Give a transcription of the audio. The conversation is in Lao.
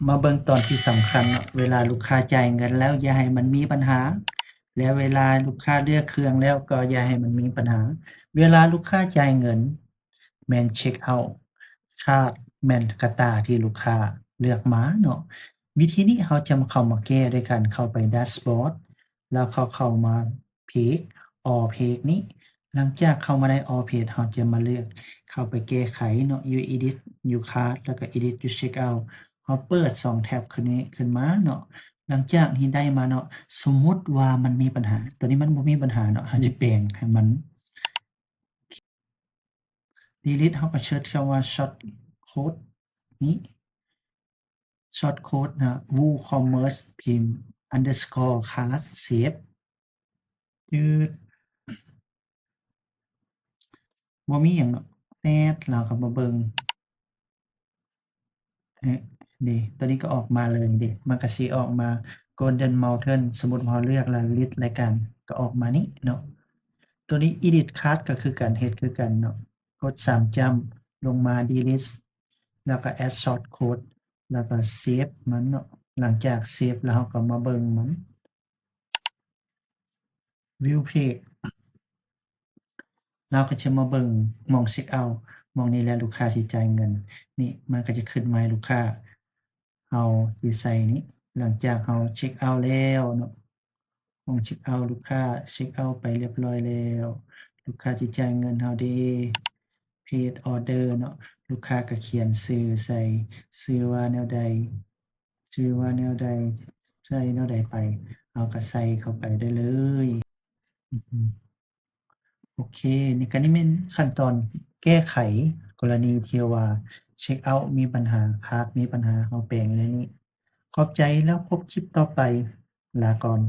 ມາເບິ່ງຕອນທີ່ສຳຄັນເນາະ, ເວລາລູກຄ້າຈ່າຍເງິນແລ້ວຢ່າໃຫ້ມັນມີບັນຫາ ແລະ ເວລາລູກຄ້າເລືອກເຄື່ອງແລ້ວກໍຢ່າໃຫ້ມັນມີບັນຫາ. ເວລາລູກຄ້າຈ່າຍເງິນ ແມ່ນ checkout card ແມ່ນກະຕ່າທີ່ລູກຄ້າເລືອກມາເນາະ. ວິທີນີ້ເຮົາຈະເຂົ້າມາແກ້ໂດຍການເຂົ້າໄປ dashboard ແລ້ວເຮົາເຂົ້າມາ page all page ນີ້. ຫຼັງຈາກເຂົ້າມາໄດ້ all page ເຮົາຈະມາເລືອກເຂົ້າໄປແກ້ໄຂເນາະ, you edit your cart ແລ້ວກໍ edit your checkout. ເຮົາເປີດສອງແທັບຂຶ້ນນີ້ຂຶ້ນມາເນາະ. ຫຼັງຈາກທີ່ໄດ້ມາເນາະ, ສົມມຸດວ່າມັນມີບັນຫາ, ຕົວນີ້ມັນບໍ່ມີບັນຫາເນາະ, ເຮົາຈະແປງໃຫ້ມັນ delete ເຮົາກໍ search ຄຳວ່າ short code ນີ້ short code ນະ WooCommerce Pin underscore cart save ຈືດ ບໍ່ມີຫຍັງເນາະ, ແຕດ ລາວກໍມາເບິ່ງ ເອີ ນີ້ ຕົວນີ້ກໍອອກມາເລີຍເດ້, ມັນກໍຊິອອກມາ Golden Mountain ສົມມຸດວ່າເຮົາເລືອກແລ້ວ list ລາຍການກໍອອກມານີ້ເນາະ. ຕົວນີ້ Edit Cart ກໍຄືກັນ, ເຮັດຄືກັນເນາະ, ກົດສາມຈ້ຳລົງມາ Delete ແລ້ວກໍ Add Short Code ແລ້ວກໍ Save ມັນເນາະ. ຫຼັງຈາກ Save ແລ້ວເຮົາກໍມາເບິ່ງມັນ View Page ລາວກໍຈະມາເບິ່ງໝ່ອງ Checkout ໝ່ອງນີ້ແຫຼະ ລູກຄ້າຊິຈ່າຍເງິນ. ນີ້ມັນກໍຈະຂຶ້ນມາໃຫ້ລູກຄ້າເຮົາຊິໃສ່ນີ້. ຫຼັງຈາກເຮົາ Checkout ແລ້ວເນາະ, ໝ່ອງ Checkout ລູກຄ້າ Checkout ໄປລຽບຮ້ອຍແລ້ວ, ລູກຄ້າຊິຈ່າຍເງິນເຮົາເດ້. Pay Order ເນາະ, ລູກຄ້າກໍຂຽນຊື່ໃສ່, ຊື່ວ່າແນວໃດ ຊື່ວ່າແນວໃດ ໃສ່ແນວໃດໄປ ເຮົາກໍໃສ່ເຂົ້າໄປໄດ້ເລີຍ. ໂອເຄ ນີ້ກໍນີ້ແມ່ນຂັ້ນຕອນແກ້ໄຂກໍລະນີທີ່ວ່າ Checkout ມີບັນຫາ, Cart ມີບັນຫາ, ເຮົາແປງໃນນີ້. ຂອບໃຈ ແລ້ວພົບຄລິບຕໍ່ໄປ. ລາກ່ອນ.